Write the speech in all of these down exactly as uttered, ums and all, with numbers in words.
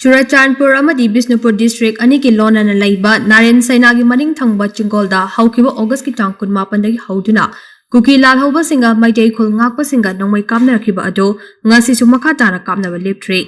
ꯆꯨꯔꯆꯥꯟꯄꯨꯔ ꯑꯃꯗꯤ ꯕꯤꯁꯅꯨꯄꯨꯔ ꯗꯤꯁꯇ꯭ꯔꯤꯛ ꯑꯅꯤꯒꯤ ꯂꯣꯟꯅꯅ ꯂꯩꯕ ꯅꯥꯔꯦꯟ ꯁꯩꯅꯥꯒꯤ ꯃꯅꯤꯡ ꯊꯪꯕ ꯆꯤꯡꯒꯣꯜꯗ ꯍꯧꯈꯤꯕ ꯑꯣꯒꯁꯀꯤ ꯇꯥꯡ ꯀꯨꯟꯃꯥꯄꯟꯗꯒꯤ ꯍꯧꯗꯨꯅ ꯀꯨꯀꯤ ꯂꯥꯜꯍꯧꯕꯁꯤꯡꯒ ꯃꯩꯇꯩ ꯈꯨꯜ ꯉꯥꯛꯄꯁꯤꯡꯒ ꯅꯣꯡꯃꯩ ꯀꯥꯞꯅꯔꯛꯈꯤꯕ ꯑꯗꯨ ꯉꯁꯤꯁꯨ ꯃꯈꯥ ꯇꯥꯅ ꯀꯥꯞꯅꯕ ꯂꯦꯞꯇ꯭ꯔꯤ꯫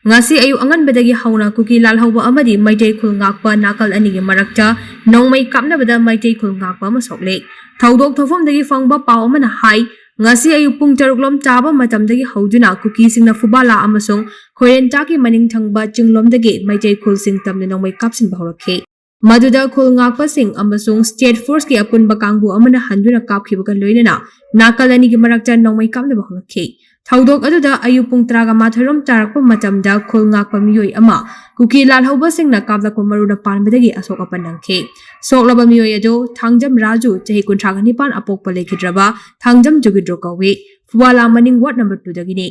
ꯉꯁꯤ ꯑꯌꯨꯛ ꯑꯉꯟꯕꯗꯒꯤ ꯍꯧꯅ ꯀꯨꯀꯤ ꯂꯥꯜꯍꯧꯕ ꯑꯃꯗꯤ ꯃꯩꯇꯩ ꯈꯨꯜ ꯉꯥꯛꯄ ꯅꯥꯀꯜ ꯑꯅꯤꯒꯤ ꯃꯔꯛꯇ ꯅꯣꯡꯃꯩ ꯀꯥꯞꯅꯕꯗ ꯃꯩꯇꯩ ꯈꯨꯜ ꯉꯥꯛꯄ ꯑꯃ ꯁꯣꯛꯂꯦ꯫ ꯊꯧꯗꯣꯛ ꯊꯣꯛꯐꯝꯗꯒꯤ ꯐꯪꯕ ꯄꯥꯎ ꯑꯃꯅ ꯍꯥꯏ, ꯉꯁꯤ ꯑꯌꯨꯛ ꯄꯨꯡ ꯇꯔꯨꯛ ꯂꯣꯝ ꯇꯥꯕ ꯃꯇꯝꯗꯒꯤ ꯍꯧꯗꯨꯅ ꯀꯨꯀꯤꯁꯤꯡꯅ ꯐꯨꯕꯥꯂꯥ ꯑꯃꯁꯨꯡ ꯈꯣꯏꯔꯦꯟꯇꯥꯛꯀꯤ ꯃꯅꯤꯡ ꯊꯪꯕ ꯆꯤꯡꯂꯣꯝꯗꯒꯤ ꯃꯩꯇꯩ ꯈꯨꯜꯁꯤꯡ ꯇꯝꯅ ꯅꯣꯡꯃꯩ ꯀꯥꯞꯁꯤꯟꯕ ꯍꯧꯔꯛꯈꯤ꯫ ꯃꯗꯨꯗ ꯈꯨꯜ ꯉꯥꯛꯄꯁꯤꯡ ꯑꯃꯁꯨꯡ ꯁ꯭ꯇꯦꯠ ꯐꯣꯔꯁꯀꯤ ꯑꯄꯨꯟꯕ ꯀꯥꯡꯕꯨ ꯑꯃꯅ ꯍꯟꯗꯨꯅ ꯀꯥꯞꯈꯤꯕꯒ ꯂꯣꯏꯅꯅ ꯅꯥꯀꯜ ꯑꯅꯤꯒꯤ ꯃꯔꯛꯇ ꯅꯣꯡꯃꯩ ꯀꯥꯞꯅꯕ ꯍꯧꯔꯛꯈꯤ꯫ ꯊꯧꯗꯣꯛ ꯑꯗꯨꯗ ꯑꯌꯨꯛ ꯄꯨꯡ ꯇꯔꯥꯒ ꯃꯥꯊꯣꯏ ꯔꯣꯝ ꯇꯥꯔꯛꯄ ꯃꯇꯝꯗ ꯈꯨꯜ ꯉꯥꯛꯄ ꯃꯤꯑꯣꯏ ꯑꯃ ꯀꯨꯀꯤ ꯂꯥꯜꯍꯧꯕꯁꯤꯡꯅ ꯀꯥꯞꯂꯛꯄ ꯃꯔꯨꯅ ꯄꯥꯟꯕꯗꯒꯤ ꯑꯁꯣꯛ ꯑꯄꯟ ꯅꯪꯈꯤ꯫ ꯁꯣꯛꯂꯕ ꯃꯤꯑꯣꯏ ꯑꯗꯨ ꯊꯥꯡꯖꯝ ꯔꯥꯖꯨ, ꯆꯍꯤ ꯀꯨꯟꯊ꯭ꯔꯥꯒ ꯅꯤꯄꯥꯟ, ꯑꯄꯣꯛꯄ ꯂꯩꯈꯤꯗ꯭ꯔꯕ ꯊꯥꯡꯖꯝ ꯖꯨꯒꯤꯟꯗ꯭ꯔꯣ ꯀꯧꯏ꯫ ꯐꯨꯋꯥꯂꯥ ꯃꯅꯤꯡ ꯋꯥꯔꯗ ꯅꯝꯕꯔ ꯇꯨꯗꯒꯤꯅꯤ꯫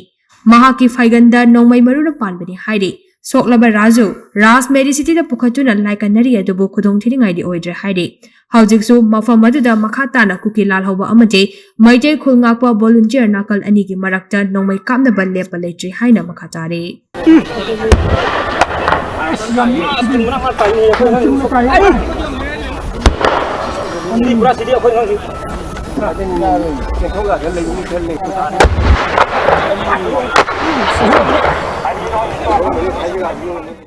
ꯃꯍꯥꯛꯀꯤ ꯐꯥꯏꯒꯟꯗ ꯅꯣꯡꯃꯩ ꯃꯔꯨꯅ ꯄꯥꯟꯕꯅꯤ ꯍꯥꯏꯔꯤ꯫ ꯁꯣꯛꯂꯕ ꯔꯥꯖꯨ ꯔꯥꯖ ꯃꯦꯗꯤꯁꯤꯇꯤꯗ ꯄꯨꯈꯠꯇꯨꯅ ꯂꯥꯏꯀꯠꯅꯔꯤ, ꯑꯗꯨꯕꯨ ꯈꯨꯗꯣꯡ ꯊꯤꯅꯤꯡꯉꯥꯏꯗꯤ ꯑꯣꯏꯗ꯭ꯔꯦ ꯍꯥꯏꯔꯤ꯫ ꯍꯧꯖꯤꯛꯁꯨ ꯃꯐꯝ ꯑꯗꯨꯗ ꯃꯈꯥ ꯇꯥꯅ ꯀꯨꯀꯤ ꯂꯥꯜꯍꯧꯕ ꯑꯃꯗꯤ ꯃꯩꯇꯩ ꯈꯨꯜ ꯉꯥꯛꯄ ꯚꯣꯂꯨꯟꯇꯤꯌꯔ ꯅꯥꯀꯜ ꯑꯅꯤꯒꯤ ꯃꯔꯛꯇ ꯅꯣꯡꯃꯩ ꯀꯥꯞꯅꯕ ꯂꯦꯞꯄ ꯂꯩꯇ꯭ꯔꯤ ꯍꯥꯏꯅ ꯃꯈꯥ ꯇꯥꯔꯤ꯫